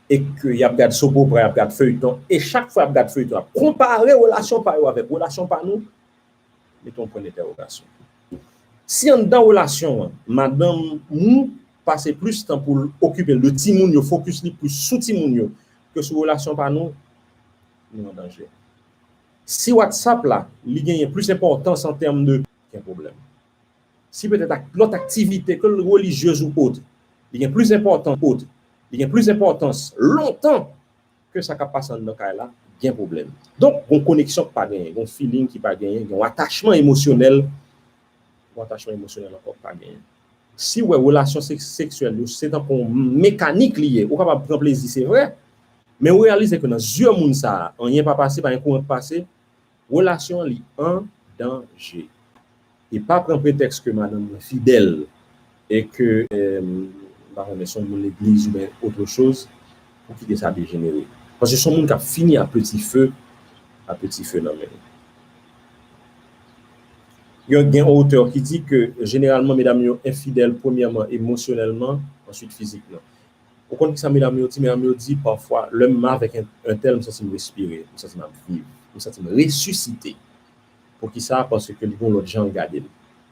e ke y ap gad soap opera, y ap gad feyton, e chak fwa y ap gad feyton, y ap konpare relasyon pa yo avèk relasyon pa nou, mete yon pwen dentèwogasyon. Si anndan relasyon an, madanm ou pase plis tan pou l okipe l de timoun yo, fokis li plis sou timoun yo, ke sou relasyon pa nou, nou an danje. Si WhatsApp la, li genyen plis enpòtans an tèm de, gen pwoblèm. Si petèt ak lòt aktivite, ke l relijyez ou ot, li gen plis enpòtans, ot, li gen plis enpòtans lontan ke sa k ap pase anndan kay la, gen pwoblèm. Donk, gon koneksyon ki pa genyen, gon feeling ki pa genyen, gon atachman emosyonèl, gon atachman emosyonèl ankò ki pa genyen. Si w wè relasyon seks-, seksyèl yo, se tankou yon mekanik li ye, ou kapab pran plezi, se vre, men ou reyalize ke nan zye moun sa a, anyen pa pase, pa gen kouran k pase, relasyon an li an danje. E pa pran pretèks ke madanm mwen fidèl e ke, eh, m pa konnen, se yon moun legliz oubyen autre chose, pou kite sa dejenere. Paske se yon moun k ap fini a peti fe, a peti fe nan men l. Yo gen yon otè ki di ke jeneralman medam yo enfidèl premyèman emosyonèlman, answit fizikman. Ou konn kisa medam yo di? Medam yo di pafwa, lè m avèk entèl, m santi m respire, m santi m ap viv, m santi m resisite. Poukisa? Paske li gen yon lòt jan l gade m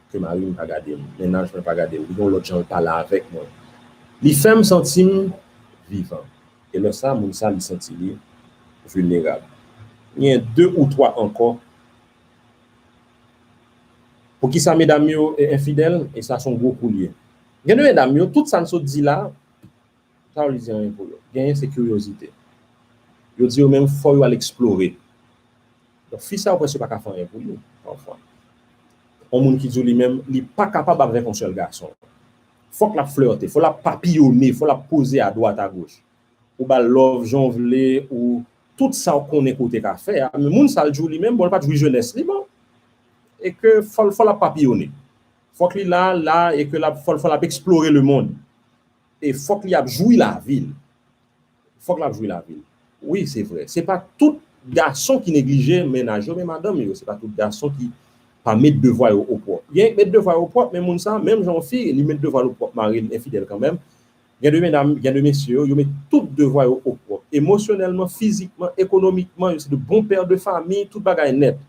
ke mari m pa gade m, mennaj mwen pa gade m. Li gen yon lòt jan l pale avèk mwen. Li fè m santi m vivan. E lè sa, moun sa, li santi li vilnerab. Gen de ou twa ankò. Poukisa medam yo, e, enfidèl? E sa se yon gwo kou l ye. Gen de medam yo, tout sa n sot di la, sa vle di anyen pou yo. Genyen se kiryozite. Yo di yo menm fò yo al eksplore. Donk, fi sa yo prèske pa ka fè anyen pou li, pafwa. Yon moun ki di w li menm, li pa kapab avèk yon sèl gason. Fòk l ap flète, fò l ap papiyone, fò l ap poze adwat agoch. Ou ba l love jan w vle, ou tout sa w konnen ke w te ka fè a. Men moun sa l di w li menm, bon, l pa t jwi jenès li, bon. E ke fò l, fò l ap papiyone. Fòk li la, la, e ke l ap, fò l, fò l ap eksplore lemonn. E fòk li ap jwi lavi l. Fòk l ap jwi lavi l. Wi, se vre. Se pa tout gason ki neglije mennaj yo, men madanm yo. Se pa tout gason ki pa met devwa yo opwòp. Gen met devwa yo opwòp, men moun sa, menm jan yon fi, li met devwa l opwòp, mari l enfidèl kanmenm. Gen de medam, gen de mesye yo, yo met tout devwa yo opwòp. Emosyonèlman, fizikman, ekonomikman, yo se de bon pè de fami, tout bagay nèt.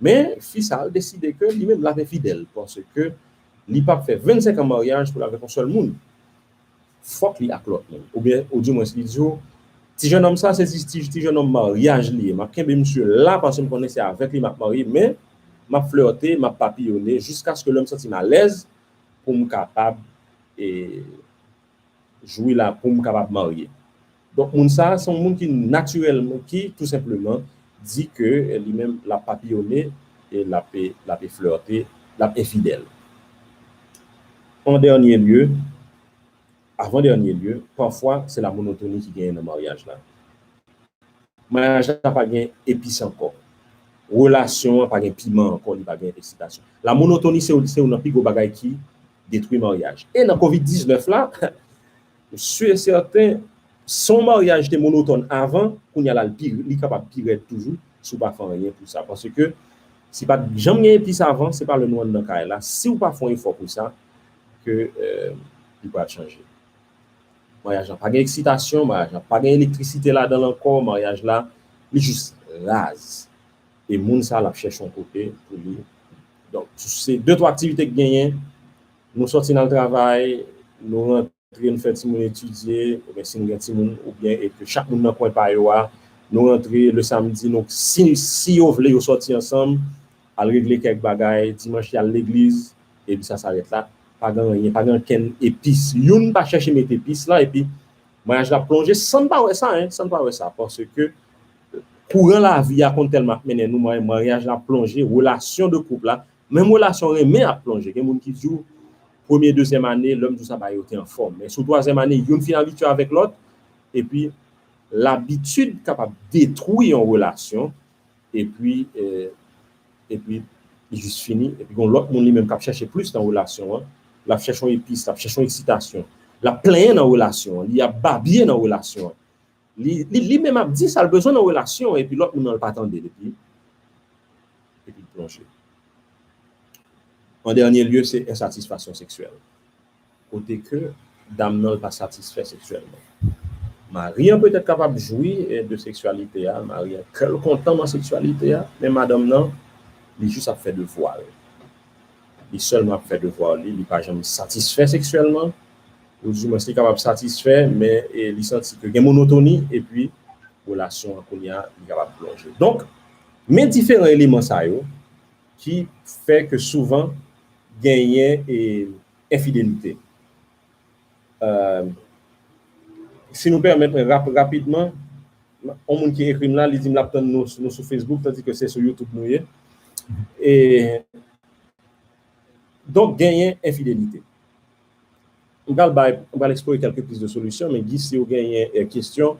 Men, fi sa a deside ke li menm l ap enfidèl, paske li p ap fè vennsenk an maryaj pou l avèk yon sèl moun. Fòk li ak lòt moun. Oubyen, oudimwens, li di w, ti jennonm sa, se ti, ti, ti jennonm maryaj li ye. M ap kenbe misye la, paske m konnen se avèk li m ap marye, men m ap flète, m ap papiyone, jiskaske lè m santi m alèz pou m kapab, e, jwi la pou m kapab marye. Donk, moun sa a, se yon moun ki natirèlman, ki tou senpleman di ke, eh, li menm, l ap papiyone, e l ap, l ap flète, l ap enfidèl. An dènye lye, avan dènye lye, pafwa, se la monotoni ki genyen nan maryaj la. Maryaj la pa gen epis ankò. Relasyon an pa gen piman ankò, li pa gen eksitasyon. La monotoni se, se youn nan pi gwo bagay ki detwi maryaj. E nan kovid diznèf la, M si e sèten, si yon maryaj te monotòn avan, kounye a la, li pi, li kapab pi rèd toujou, si w pa fè anyen pou sa. Paske, si pa t janm gen epis avan, se pa lè nou anndan kay la, si w pa fè yon efò pou sa, ke, euh, li pral chanje. Maryaj la pa gen eksitasyon, maryaj la pa gen elektrisite ladan l ankò, maryaj la, li jis raz. E moun sa l ap chèche yon kote pou li. Donk, se de twa aktivite k genyen, nou sòti n al travay, nou rantre, nou fè timoun etidye, oubyen si n gen timoun, oubyen e ke chak moun nan kwen pa yo a, nou rantre le samdi, nou, si, si yo vle, yo sòti ansanm, al regle kèk bagay, dimanch, y al legliz, epi sa, sa rèt la. Pa gen anyen, pa gen ankenn epis. Youn pa chèche mete epis la, epi maryaj la plonje san n pa wè sa, en, san n pa wè sa, paske kouran lavi a konn tèlman ap mennen nou, mary-, maryaj la plonje, relasyon de koup la, menm relasyon renmen ap plonje. Gen moun ki di w, premye, dezyèm ane, lè m di w sa, bagay yo te anfòm. Men sou twazyèm ane, youn fin abitye avèk lòt, epi labitid kapab detwi yon relasyon, epi, eh, epi li jis fini, epi gon lòt moun li menm k ap chèche plis nan relasyon an, l ap chèche yon epis, l ap chèche yon eksitasyon, l ap plenyen nan relasyon an, li ap babye nan relasyon an. Li, li, li menm ap di sa l bezwen nan relasyon an, epi lòt moun nan l pa tande l, epi, epi l plonje. An dènye lye, se ensatisfaksyon seksyèl. Kote ke dam nan l pa satisfè seksyèlman. Mari an petèt kapab jwi, eh, de seksyalite a, mari an kè l kontan nan seksyalite a, men madanm nan, li jis ap fè devwa l. Li sèlman ap fè devwa li, li pa janm satisfè seksyèlman, ou di mwens li kapab satisfè, men, eh, li santi ke gen monotoni, epi relasyon an kounye a, li kapab plonje. Donk, men diferan eleman sa yo ki fè ke souvan genyen, eh, enfidelite. Euh, si nou pèmèt mwen rap-, rapidman, yon moun ki ekri m la, li di m l ap tann nou, nou sou Facebook, tandike se sou YouTube nou ye. E, donk, genyen enfidelite. M pral bay, m pral eksplore kèlke pis de solisyon, men Guy, si w genyen, eh, kesyon,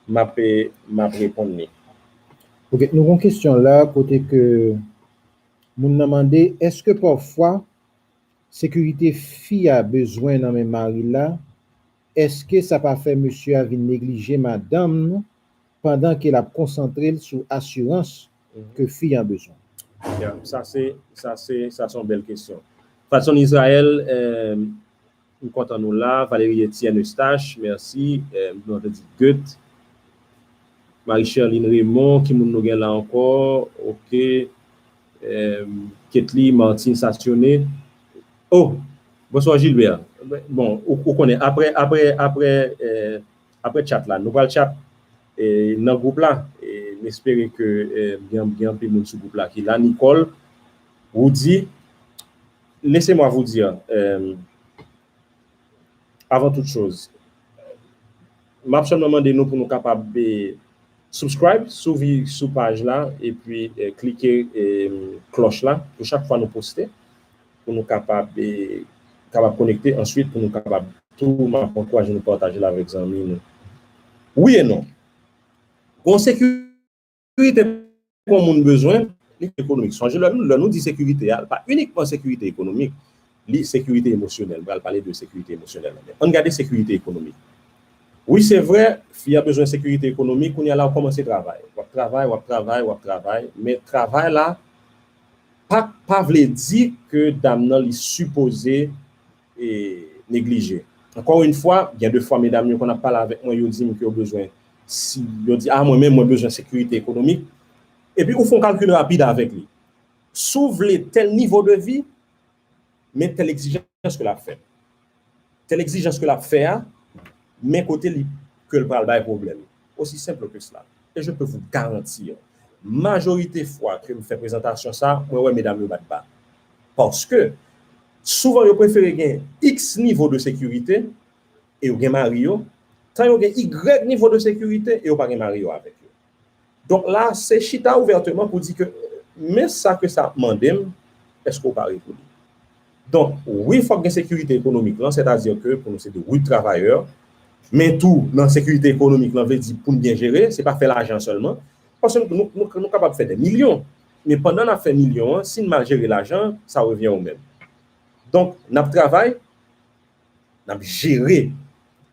m ap, eh, m ap reponn li. Ok, nou gon kesyon la, kote ke moun nan mande, èske pafwa sekirite fi a bezwen nan men mari l la, èske sa pa fè mesye a vin neglije madanm pandan ke l ap konsantre l sou asirans ke fi an bezwen? Ya, sa se, sa se, sa se yon bèl kesyon. Fatson Israël, eh, m kontan nou la. Valerie Etienne Eustache, mèsi. Eh, nou anvi di Goethe. Marie Sherline Raymond, ki moun nou gen la ankò? Ok. Eh, Ketly Martine Sationné. Oh, bonswa Gilbert. Bon, ou, ou konnen, apre, apre, apre, eh, apre chat la, nou pral chat, eh, nan gwoup la. E m espere ke, eh, gen, gen anpil moun sou gwoup la ki la. Nicole, Woody, laissez-moi vous dire, eh, avant toute chose, m ap sèlman mande nou pou nou kapab, eh, subscribe, souvi sou paj la, epi, eh, klike, eh, klòch la pou chak fwa nou poste, pou nou kapab, eh, kapab konekte answit, pou nou kapab tou, m ap ankouraje nou pataje l avèk zanmi nou. Wi e non. Gon sekirite sekirite yon moun bezwen, li ekonomik. Sonje lè nou, lè nou di sekirite a, pa inikman sekirite ekonomik, li sekirite emosyonèl. M pral pale de sekirite emosyonèl la. Men ann gade sekirite ekonomik. Wi, se vre, fi a bezwen sekirite ekonomik, kounye a la w kòmanse travay. W ap travay, w ap travay, w ap travay, men travay la pa, pa vle di ke dam nan li sipoze e neglije. Encore une fois, gen de fwa medam yo konn ap pale avèk mwen, yo di m ke yo bezwen, si yo di, ah, mwen menm, mwen bezwen sekirite ekonomik. Epi ou fè yon kalkil rapid avèk li. Si w vle tèl nivo de vi, men tèl egzijans ke l ap fè. Tèl egzijans ke l ap fè a, men kote li, ke l pral bay pwoblèm. Aussi simple que cela. Et je peux vous garantir, majorite fwa ke m fè prezantasyon sa, mwen wè medam yo bat ba. Paske, souvan yo prefere gen X nivo de sekirite, e yo gen mari yo, tan yo gen Y nivo de sekirite, e yo pa gen mari yo avèk yo. Donk la, se chita ouvèteman pou di ke, men sa ke sa ap mande m, èske w pare pou li? Donk, wi, fòk gen sekirite ekonomik lan, sètadi ke pou nou se de rud travayè, men tou nan sekirite ekonomik lan vle di pou n byen jere, se pa fè lajan sèlman, paske nou, nou, nou, nou kapab fè de milyon, men pandan n ap fè milyon an, si n mal jere lajan, ça revient au même. Donk, n ap travay, n ap jere.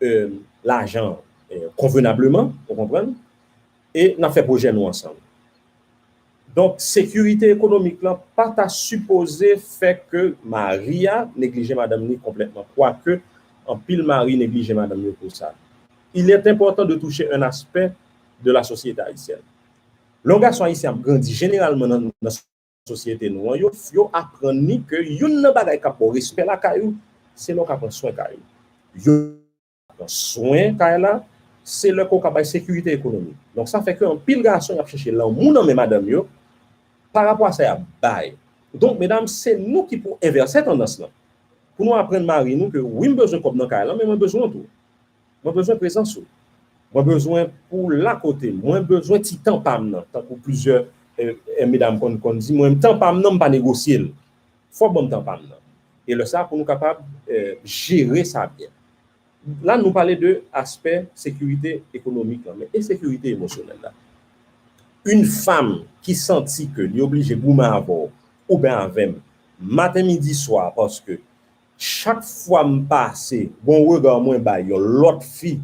euh, lajan, euh, konvenableman, ou konprann? E n ap fè pwojè nou ansanm. Donk, sekirite ekonomik lan pa ta sipoze fè ke mari a neglije madanm li konplètman, kwake anpil mari neglije madanm yo pou sa. Il est important de toucher un aspect de la société haïtienne. Lè yon gason ayisyen ap grandi, jeneralman nan, nan sosyete nou an, yo, yo aprann li ke youn nan bagay k ap ba w respè lakay ou, se lè w ka pran swen kay ou. Yo pran swen kay la, se lè ke w ka bay sekirite ekonomik. Donk, sa fè ke anpil gason y ap chèche lanmou nan men madanm yo, pa rapò a sa y ap bay. Donk, medam, se nou ki pou envèse tandans lan. Pou nou aprann mari nou ke, wi, m bezwen kòb nan kay lan, men mwen bezwen w tou. Mwen bezwen prezans ou. Mwen bezwen pou w la kote m. Mwen bezwen ti tan pa m nan, tankou plizyè, eh, eh, medam konn, konn di, mwen, tan pa m nan, m pa negosye l. Fò w ban m tan pa m nan. E lè sa a, pou nou kapab, eh, jere sa byen. La, nou pale de aspè sekirite ekonomik lan, men e sekirite emosyonèl la? Yon fanm ki santi ke li oblije goumen avè w oubyen avè m, maten, midi, swa, paske chak fwa m pase, gon rega mwen bay yon lòt fi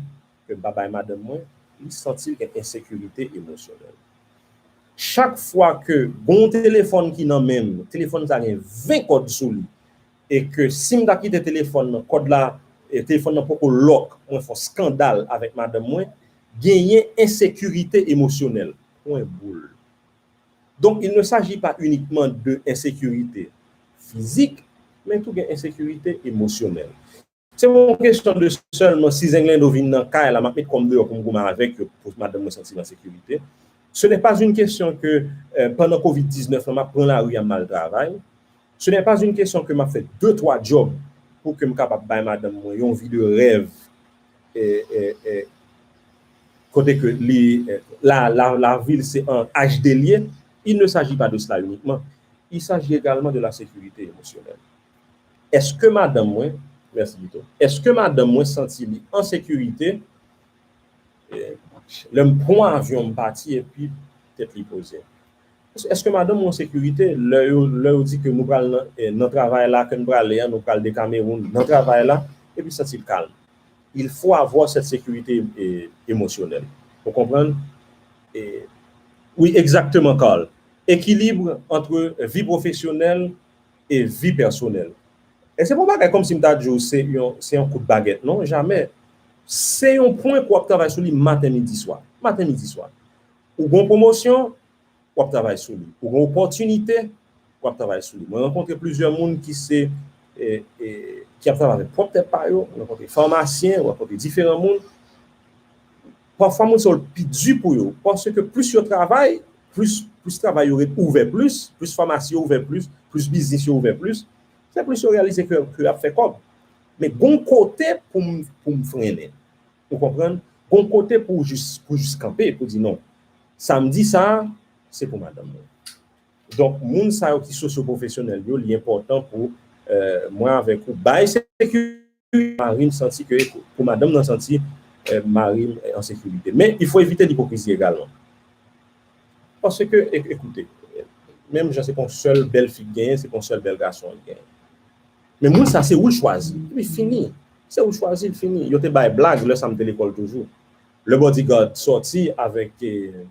ke m pa bay madanm mwen, li santi l gen ensekirite emosyonèl. Chak fwa ke gon telefòn ki nan men m, telefòn sa gen ven kòd sou li, e ke si m ta kite telefòn nan, kòd la, e telefòn nan poko lòk, mwen fè yon skandal avèk madanm mwen, genyen ensekirite emosyonèl. Pwen boul. Donc, il ne s'agit pas uniquement de ensekirite fizik, men tou gen ensekirite emosyonèl. Se yon kesyon de sèlman si Zenglendo vin nan kay la, m ap met kò m deyò pou m goumen avèk yo, pou madanm mwen santi l an sekirite. Ce n'est pas une question que, euh, pandan kovid diznèf lan, m ap pran lari a, m al travay. Ce n'est pas une question que m ap fè de twa djòb pou ke m kapab bay madanm mwen yon vi de rèv, e, e, e, kote ke li, e, la, la, la vil se an H D liye. Il ne s'agit pas de cela uniquement. Il s'agit également de la sécurité émotionnelle. Èske madanm mwen, mèsi Guito, èske madanm mwen santi li an sekirite, e, lè m pran avyon m pati epi tèt li poze? Èske madanm ou an sekirite lè yo, lè yo di ke nou pral nan, e, nan travay la, ke n prale a, nou pral Dekamewoun, nan travay la, epi santi l kalm? Il faut avoir cette sécurité, e, émotionnelle. Ou konprann? E, wi, egzakteman, Carl. Équilibre entre vie professionnelle et vie personnelle. E se pa yon bagay kòmsi m ta di w se yon, se yon kout bagèt, non, jamè. Se yon pwen ke w ap travay sou li maten, midi, swa. Maten, midi, swa. Ou gon pwomosyon, w ap travay sou li. Ou gon opòtinite, w ap travay sou li. Mwen rankontre plizyè moun ki se, e, e, ki ap travay avèk pwòp tèt pa yo, mwen rankontre famasyen, mwen rankontre diferan moun. Pafwa, moun sa yo pi di pou yo, paske plis yo travay, plis, plis travay yo ret ouvè plis, plis famasi yo ouvè plis, plis biznis yo ouvè plis, se plis yo reyalize ke, ke y ap fè kòb. Men gon kote pou m, pou m frennen. Ou konprann? Gon kote pou w jis, pou w jis kanpe, pou di non. Samdi sa a, se pou madanm mwen. Donk, moun sa yo ki sosyo-pwofesyonèl yo, li enpòtan pou, e, mwen avèk ou bay sekirite, mari m santi ke, pou madanm nan santi, e, mari m an sekirite. Men, il faut éviter l'hypocrisie également. Paske, e, ekoute, menm jan se pa yon sèl bèl fi k genyen, se pa yon sèl bèl gason k genyen. Men moun sa, se ou l chwazi. Epi fini. Se ou l chwazi, l fini. Yo te bay blag lè sa m te lekòl toujou. Le Bodyguard sòti avèk, e,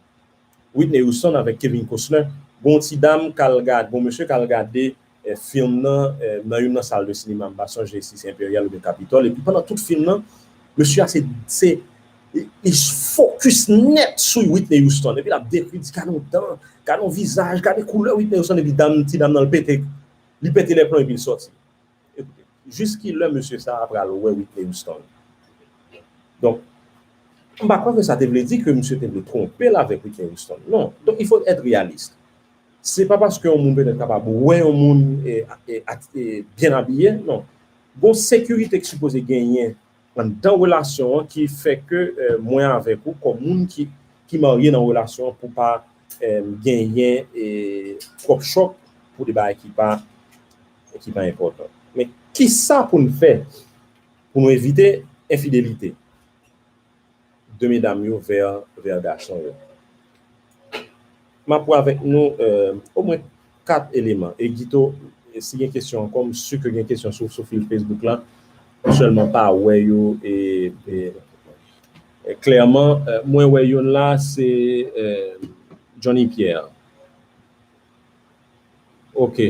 Whitney Houston avèk Kevin Costner. Gon ti dam k al gad, gon mesye k al gade, e, fim nan, e, nan youn nan sal de sinema, m pa sonje si se Imperial oubyen Capitol. Epi pandan tout fim nan, mesye a se, se, li, li fokis nèt sou Whitney Houston. Epi l ap dekri, di, "Gade yon dan, gade yon vizaj, gade koulè Whitney Houston." Epi dam, ti dam nan, l pete, li pete lè plon epi l sòti. Ekoute, jiskilè mesye sa a pral wè Whitney Houston? Donk, m pa kwè ke sa te vle di ke misye te vle twonpe l avèk Whitney Houston. Non. Donk, il faut être réaliste. Se pa paske yon moun petèt kapab wè yon moun, e, e, at-, e, byen abiye, non. Gon sekirite ki sipoze genyen anndan relasyon an ki fè ke, e, mwen avèk ou, kòm moun ki, ki marye nan relasyon an, pou pa, e, genyen, e, twòp chòk pou de bagay ki pa, ki pa enpòtan. Men kisa pou n fè pou nou evite enfidelite de medam yo vè, vè gason yo? M ap pran avèk nou, e, omwen kat eleman. E Guito, si gen kesyon ankò, m si ke gen kesyon sou, sou fil Facebook la. M sèlman pa wè yo, e, E, e, klèman, e, mwen wè youn la, se, e, Johnny Pierre. Ok.